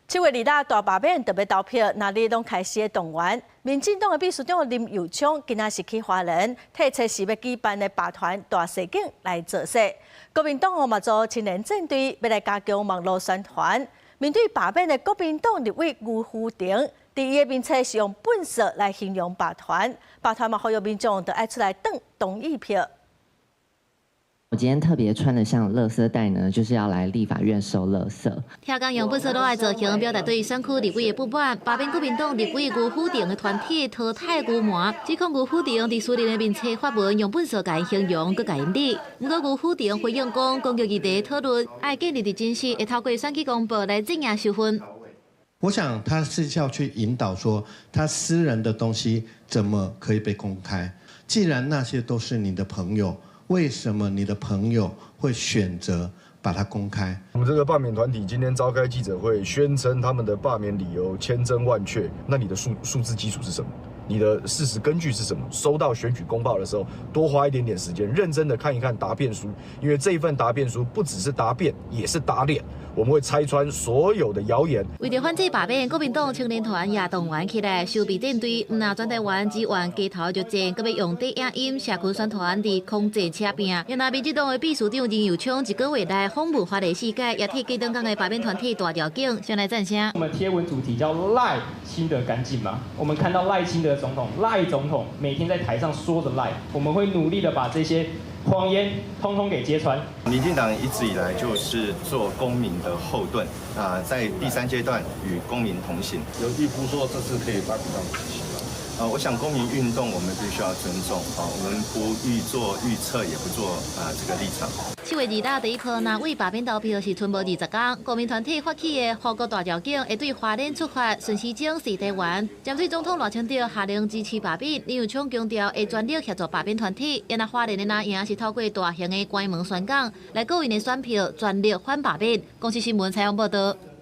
7月2日大罷免就欲投票，若日攏開始動員。民進黨的秘書長林右昌今仔是去花蓮，替冊時欲舉辦的罷團大勢景來造勢。國民黨嘛組青年戰隊，欲來加強網路宣傳。面對罷免的國民黨立委牛浬亭，佇伊的面冊是用糞埽來形容罷團，罷團嘛呼籲民眾著愛出來擋同意票。我今天特別穿的像垃圾袋呢，就是要來立法院收垃圾。跳工用糞埽滷來造型，表達對選區立委的不滿。罷免國民黨立委牛浬亭的團體淘汰牛魔，指控牛浬亭佇私人的面冊發文用糞埽共𪜶形容，閣共𪜶理。毋過牛浬亭回應講，公共議題討論愛建立佇真實，會透過選舉公報來陣營收分。我想他是要去引導說，他私人的東西怎麼可以被公開？既然那些都是你的朋友，為什麼你的朋友會選擇把它公開？我們這個罷免團體今天召開記者會，宣稱他們的罷免理由千真萬確。那你的數字基礎是什麼？你的事實根據是什麼？收到選舉公報的時候，多花一點點時間，認真的看一看答辯書，因為這一份答辯書不只是答辯，也是打臉。我們會拆穿所有的謠言。為著反制罷免，國民黨青年團也動員起來，籌備戰隊，毋但全台灣支援街頭作戰，閣欲用短影音社群宣傳佇空戰車拼。原來民進黨的秘書長林右昌一個月來訪問花蓮四屆，也替基東港的罷免團體大調景上來讚聲。我們貼文主題叫賴清德乾淨嗎？我們看到賴清德總統，賴總統每天在台上說着賴，我們會努力的把這些謊言通通給揭穿。民進黨一直以來就是做公民的後盾啊，在第三階段與公民同行。有預估說這次可以發展到幾席嗎？啊，我想公民運動我們必須要尊重啊，我們不預做預測，也不做啊這個立場。7月2日第一波，若為罷免投票是賰無20工。公民團體發起的護國大召警會對花蓮出發，順時鐘踅台灣。針對總統賴清德下令支持罷免，林右昌強調會全力協助罷免團體。若花蓮的若贏是透過大型的關門宣講來吸引的選票，全力反罷免。公視新聞採訪報導。